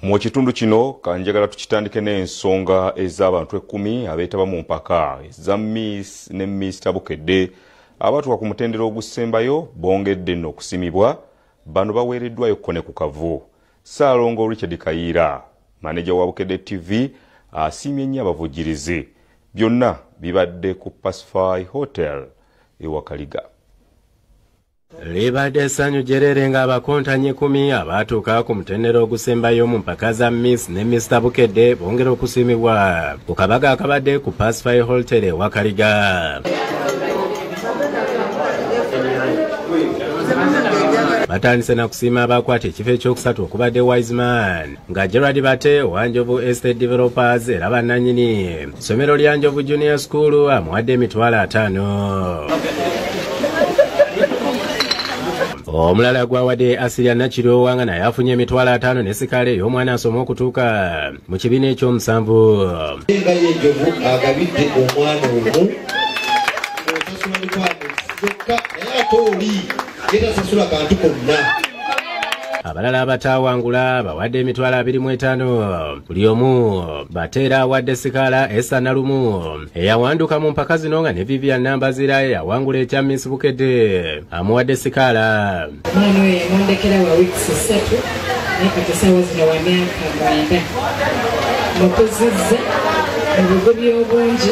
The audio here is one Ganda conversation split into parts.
Mu kitundu kino kanjagala tukitandike n'ensonga ez'abantu 10 abeetaba mu mpaka eza Miss ne Mr Bukedde abatuuka ku mutendera ogusembayo bongedde nno okusimibwa. Bano baweereddwayo kkone ku kavu. Ssaalongo Richard Kayiira, maneja wa Bukedde TV, asiimye nnyo abavujjirizi. Byonna bibadde ku Pacify Hotel e Wakaliga. Libadde essanyu jjerere ng'abakontanyi 10 abaatuuka ku mutendera ogusembayo mu mpaka za Miss ne Mr Bukedde bongera okusiimibwa ku kabaga akabadde ku Pacify Hotel e Wakaliga. Batandise na kusiima abakwata ekifo ekyokusatu okubadde Wiseman nga Gerard Bate owa Njovu Estate Developers era bannannyini ssomero lya Njovu Junior School amuwadde 500,000. Omulala gwawadde Asiria Nakiro nga naye afunye 500,000 ne sikaala ey'omwana asoma okutuuka mu kibiina ekyomusanvu. Nga ye Njovu agabidde omwana omu osasula 500,000 naye ate oli yetasasula kantu konna. Abalala abataawangula bawadde 25,000 buli omu. Bateera awadde sikaala Esa Nalumu eyawanduka mu mpaka zino nga ne Vivian Nambazira eyawangula ekya Miss Bukedde amuwadde sikaala. Omwana oyo yamundekera wa wiiki 3 naye kati essaawa zino wa myaka 9. Mukuzizza mu bugubi obungi,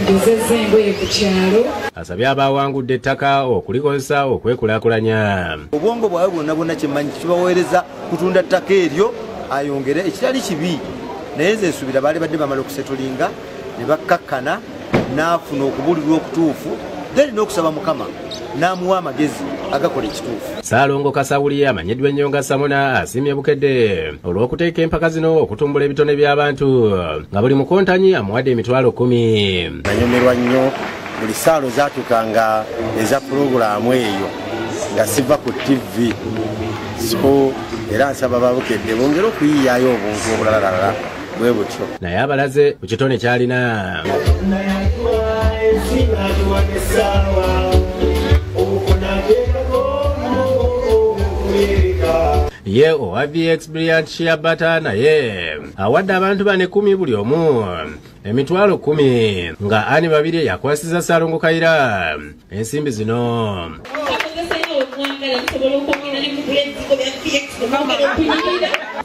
njozezza engoye ku kyalo. Asabye abawangudde ettaka okulikozesa okwekulaakulanya. Obwongo bwabwe bwonna bwonna kyemmanyi kibaweereza kutunda ttaka eryo ayongere, ekitali kibi, naye nze nsuubira baali badde bamala okusetulinga ne bakkakkana n'afuna okubuulirwa okutuufu, then n'okusaba Mukama n'amuwa amagezi agakola ekituufu. Ssaalongo Kasawuli amanyiddwa ennyo nga Samona asiimye Bukedde olw'okuteeka empaka zino okutumbula ebitone by'abantu nga buli mukontanyi amuwadde 10,000. Nanyumirwa nnyo buli ssaalo zaatuukanga eza pulogulaamu eyo nga siva ku TV, so era nsaba Babukedde bongere okuyiiyaayo obuntu obulalalala bwe butyo. Naye abalaze ku kitone ky'alina. Ye owa VX Brilliant Shea Butter naye awadde abantu bane 10 buli omu 10,000 nga Ani Babiri yakwasiza Ssaalongo Kayiira ensimbi zino.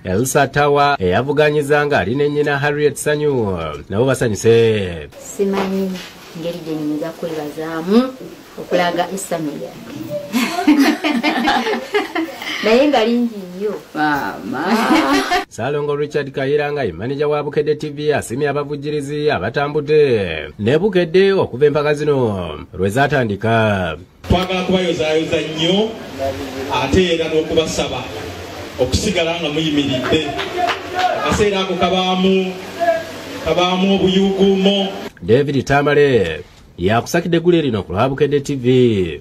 Elsa Tawa eyavuganyiza nga ali ne nnyina Harriet Sanyu nabo basanyuse. Simanyi ngeri gye nnyinza kwebazaamu okulaga essanyu lyange naye nga lingi nnyo maama. Ssaalongo Richard Kayiira nga ye maneja wa Bukedde TV asiimye abavujjirizi abatambudde ne Bukedde okuva empaka zino lwe zaatandika. Twagala kubayozaayoza nnyo ate era n'okubasaba okusigala nga muyimiridde. Akaseera ako kabaamu obuyuuguumo. David Tamale yakusakidde eggulire lino ku lwa Bukedde TV.